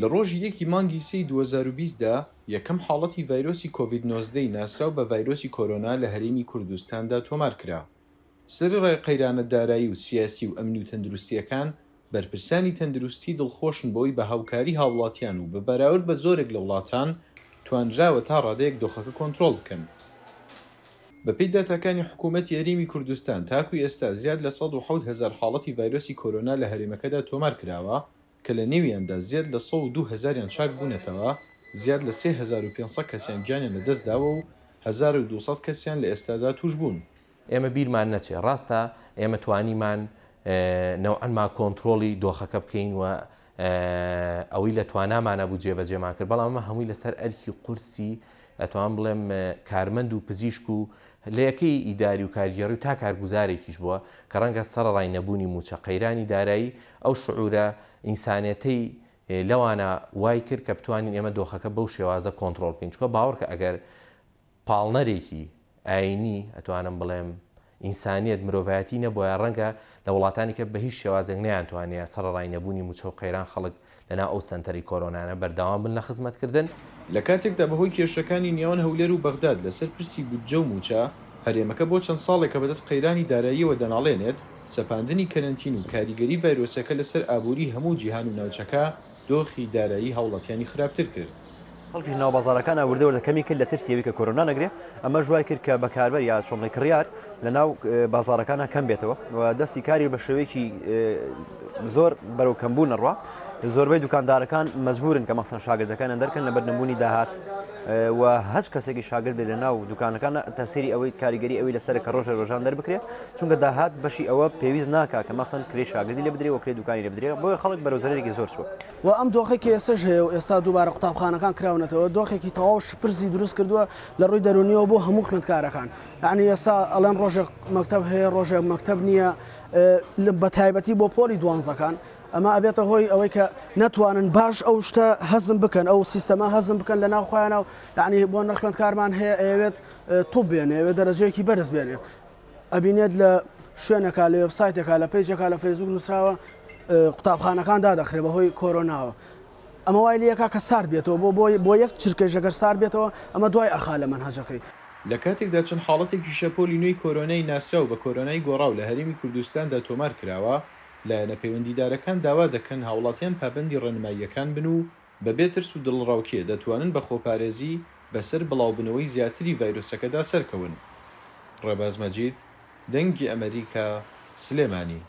لە ڕۆژی یەکی مانگی سێی 2020 دا یەکەم حاڵەتی ڤایرۆسی کۆڤید 19 ی ناسراو بە ڤایرۆسی کۆرۆنا لە هەرێمی کوردستاندا تۆمارکرا. سەرەڕای قەیرانە دارایی و سیاسی و ئەمنی و تەندروستییەکان، بەرپرسانی تەندروستی دڵخۆشن بەوەی بە هاوکاری هاوڵاتیان و بە بەراورد بە زۆرێک لە وڵاتان توانراوە تا ڕادەیەک دۆخەکە کۆنترۆڵ بکەن. بەپێی داتاکانی حکوومەتی هەرێمی کوردستان تاکو ئێستا زیاد لە 107 هەزار حاڵەتی ڤایرۆسی کۆرۆنا لە هەرێمەکەدا تۆمار کراوە کە لە نێویاندا زیاد لە 102 هەزاریان چاک بوونەتەوە، زیاد لە 3500 کەسیان گیانیان لەدەستداوە و 1200 کەسیان لە ئێستادا تووشبوون. ئێمە بیرمان نەچێ ڕاستە ئێمە توانیمان نەوعەن ما کۆنترۆڵی دۆخەکە بکەین و ئەوەی لە توانامانە بوو جێبەجێمان کرد، بەڵام ئەمە هەمووی لەسەر ئەرکی قورسی ئەتوانم بڵێم کارمەند و پزیشک و لە یەکەی ئیداری و کارگێڕی و تا کارگوزارێکیش بووە کە ڕەنگە سەڕەڕای نەبوونی مووچە قەیرانی دارایی ئەو شعورە ئینسانێتەی لەوانە وای کرد کە بتوانین ئێمە دۆخەکە بەو شێوازە کۆنترۆڵ بکەین چونکە باوەڕکە ئەگەر پاڵنەرێکی ئایینی، ئەتوانم بڵێم ئینسانیەت، مرۆڤایەتی نەبوایە ڕەنگە لە وڵاتانی کە بە هیچ شێوازێک نەیانتوانیە سەڕەڕای نەبوونی موچە و قەیران خەڵک لە ناو ئەو سەنتەری کۆرۆنانە بەردەوام بن لە خزمەتکردن. لە کاتێکدا بەهۆی کێشەکانی نێوان هەولێر و بەغداد لەسەر پرسی بودجە و مووچە، هەرێمەکە بۆ چەند ساڵێکە بەدەست قەیرانی داراییەوە دەناڵێنێت، سەپاندنی کەرەنتین و کاریگەری ڤایرۆسەکە لەسەر ئابووری هەموو جیهان و ناوچەکە دۆخی دارایی هاوڵاتیانی خراپتر کرد. خەڵکیش ناو بازاڕەکانا وردە وردە کەمی کرد لە ترسی ئەوی کە کۆرۆنا نەگرێ، ئەمەش وای کرد کە بەکاربەر یا چۆن بڵێ کڕیار لە ناو بازاڕەکانا کەم بێتەوە و دەستی کاری بە شێوەیەکی زۆر بەرەو کەمبوون نەڕوا. زۆربەی دوکاندارەکان مەجبورن کە مەخسەن شاگردەکانیان دەرکەن لەبەر نەبوونی داهات و هەچ کەسێکی شاگرد بێت لە ناو دوکانەکان تەسیری ئەوەی کاریگەری ئەوی لەسەر کە ڕۆژە ڕۆژان دەربکرێت چونکە داهات بەشی ئەوە پێویست ناکا کە مەسەن کرێی شاگردی لێ بدرێ و کرێی دوکانی لێ بدرێ بۆیە خەڵک بەرەو زەرەرێکی زۆر چووە. وە ئەم دۆخەی کە ئێستەش هەیە و ئێستا دووبارە قوتابخانەکان کراونەتەوە دۆخێکی تەواو شپرزی دروست کردووە لە ڕووی دەروونیەوە بۆ هەموو خوێندکارەکان یعنی ئێستا ئەڵێن ڕۆژێک مەکتەب هەیە ڕۆژێک مەکتەب نییە بە تایبەتی بۆ پۆلی دوانزەکان ئەمە ئەبێتە هۆی ئەوەی کە نەتوانن باش ئەو شتە هەزم بکەن ئەو سیستەمە هەزم بکەن لە ناو خۆیانە و یعنی بۆ نە خوێندکارمان هەیە ئەیەوێت توپ بێنێ ئەوێت دەرەجەیەکی بەرز بێنێ ئەبینێت لە شوێنەکە لە وێبسایتێکا لە پەیجەکە لە فەیسبوک نووسراوە قوتابخانەکان دادەخرێ بەهۆی کۆرۆناوە ئەمە وای لەکە کە سارد بێتەوە بۆ بۆ بۆ یەک چرکەش ئەگەر سارد بێتەوە ئەمە دوای ئەخا لە مەنهەجەکەی. لە کاتێکدا چەند حاڵەتێکی شەپۆلی نوێی کۆرۆنای ناسراو بە کۆرۆنای گۆڕاو لە هەرێمی کوردستاندا تۆمار کراوە، لایەنە پەیوەندیدارەکان داوا دەکەن هاوڵاتیان پابەندی ڕێنماییەکان بن و بەبێ ترس و دڵەڕاوکێ دەتوانن بە خۆپارێزی بەسەر بڵاوبنەوەی زیاتری ڤایرۆسەکەدا سەرکەون. ڕێباز مەجید، دەنگی ئەمەریکا، سلێمانی.